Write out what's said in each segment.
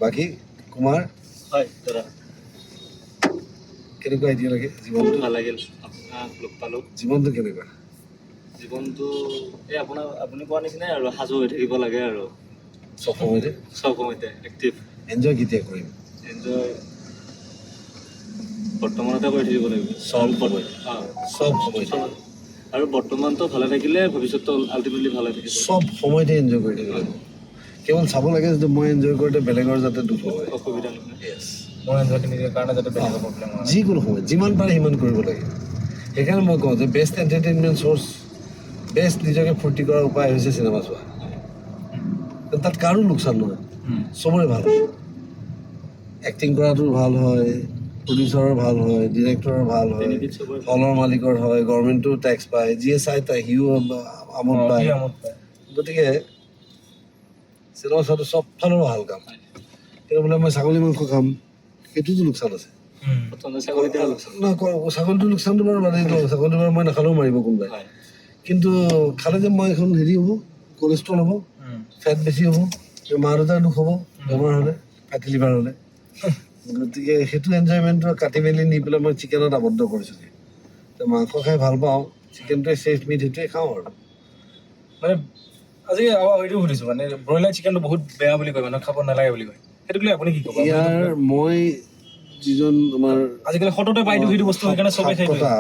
বাকী কুমাৰ? হয় দাদা। কেনেকুৱা এতিয়ালৈকে বহুত জীৱনটো? ভাল লাগিল, আপোনাক লগ পালোঁ। জীৱনটো কেনেকুৱা? জীৱনটো এই আপোনাৰ আপুনি কোৱা নিচিনাই আৰু, সাজু হৈ থাকিব লাগে আৰু। চব সময়তে। চব সময়তে এক্টিভ। এনজয় কেতিয়া কৰিম? এনজয় বৰ্তমানতে কৰি থাকিব লাগিব। চব সময়তে। অঁ। চব সময়তে। আৰু বৰ্তমানটো ভালে থাকিলে ভৱিষ্যতটো আল্টিমেটলি ভালে থাকিব। চব সময়তে এনজয় কৰি থাকিব লাগিব। কেৱল চাব লাগে যে মই এনজয় কৰোঁতে বেলেগৰ যাতে দুখ নহয়। অসুবিধা নহয়। য়েছ। মোৰ এনজয়খিনিৰ কাৰণে যাতে বেলেগৰ প্ৰব্লেম নহয়। যিকোনো সময়ত যিমান পাৰে সিমান কৰিব লাগে। সেইকাৰণে মই কওঁ যে বেষ্ট এণ্টাৰটেইনমেণ্ট চ'ৰ্চ, বেষ্ট নিজকে ফূৰ্তি কৰাৰ উপায় হৈছে চিনেমা চোৱা। কাৰণ তাত কাৰো লোকচান নহয়, চবৰে ভাল হয়। এক্টিং কৰাটো ভাল হয়, প্ৰডিউচাৰৰ ভাল হয়, ডিৰেক্টৰৰ ভাল হয়, বেনিফিট চবৰে ভাল। হলৰ মালিকৰ হয়, গভৰ্ণমেণ্টেও টেক্স পায়, যিয়ে চায় তাই সিও আমোদ পায়। সি আমোদ পায়। গতিকে চিনেমা চোৱাটো চব ফালৰ ভাল কাম। কিন্তু বোলে মই ছাগলী মাংস খাম, সেইটোতো লোকচান আছে। প্ৰথমতে ছাগলীতে লোকচান। নহয়, ছাগলীটো লোকচানটো বাৰু বাদেই দিওঁ, ছাগলীটো বাৰু মই নাখালেও মাৰিব কোনোবাই। কিন্তু খালে যে মই এখন হেৰি হ'ব, কলেষ্ট্ৰল হ'ব, ফেট বেছি হ'ব, মা দেউতাৰ দুখ হ'ব বেমাৰ হ'লে, ফেটি লিভাৰ হ'লে। গতিকে সেইটো এনজয়মেণ্টটো কাটি মেলি নি পেলাই মই চিকেনত আবদ্ধ কৰিছোঁগৈ। তো মাংস খাই ভাল পাওঁ, চিকেনটোৱে ছেফ মিট, সেইটোৱে খাওঁ আৰু। মানে আজি এইটো সুধিছো, মানে ব্ৰইলাৰ চিকেনটো বহুত বেয়া বুলি কয়, মানুহে খাব নালাগে বুলি কয়, সেইটোক লৈ আপুনি কি ক'ব? ইয়াৰ মই যিজন আমাৰ আজিকালি সততে পাইতো সেইটো বস্তু, সেইকাৰণে চবে খাই। সাপকটা,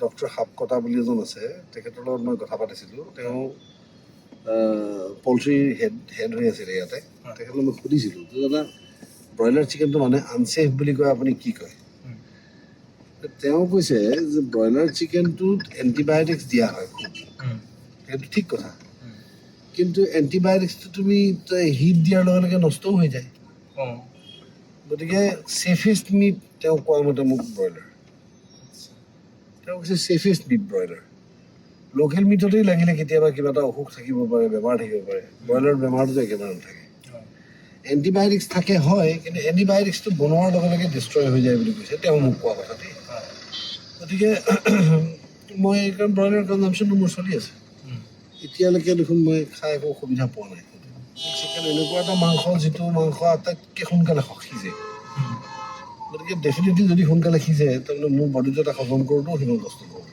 ডক্টৰ সাপকটা বুলি এজন আছে, তেখেতৰ লগত মই কথা পাতিছিলোঁ। তেওঁ পল্ট্ৰিৰ হেড হৈ আছিলে ইয়াতে। তেখেতক মই সুধিছিলোঁ যে দাদা, ব্ৰইলাৰ চিকেনটো মানে আনছেফ বুলি কয়, আপুনি কি কয়? তেওঁ কৈছে যে ব্ৰইলাৰ চিকেনটোত এণ্টিবায়'টিক্স দিয়া হয় খুব, সেইটো ঠিক কথা। কিন্তু এণ্টিবায়'টিক্সটো তুমি হিট দিয়াৰ লগে লগে নষ্টও হৈ যায়। গতিকে ছেফেষ্ট মিট তেওঁ কোৱা মতে মোক ব্ৰইলাৰ। তেওঁ কৈছে ছেফেষ্ট মিট ব্ৰইলাৰ। লোকেল মিটতেই লাগিলে কেতিয়াবা কিবা এটা অসুখ থাকিব পাৰে, বেমাৰ থাকিব পাৰে, ব্ৰইলাৰ বেমাৰটোতো একেবাৰে নাথাকে। এণ্টিবায়'টিক্স থাকে হয়, কিন্তু এণ্টিবায়'টিক্সটো বনোৱাৰ লগে লগে ডিষ্ট্ৰয় হৈ যায় বুলি কৈছে তেওঁ মোক কোৱা কথা দেই। গতিকে মই কাৰণ ব্ৰইলাৰ কনজামশ্যনটো মোৰ চলি আছে এতিয়ালৈকে দেখোন, মই খাই একো অসুবিধা পোৱা নাই। চিকেন এনেকুৱা এটা মাংস যিটো মাংস আটাইতকৈ সোনকালে সিজে। গতিকে ডেফিনেটলি যদি সোনকালে সিজে, তাৰমানে মোৰ বডিটো এটা হজম কৰোঁতেও সিমান কষ্ট নহ'ব।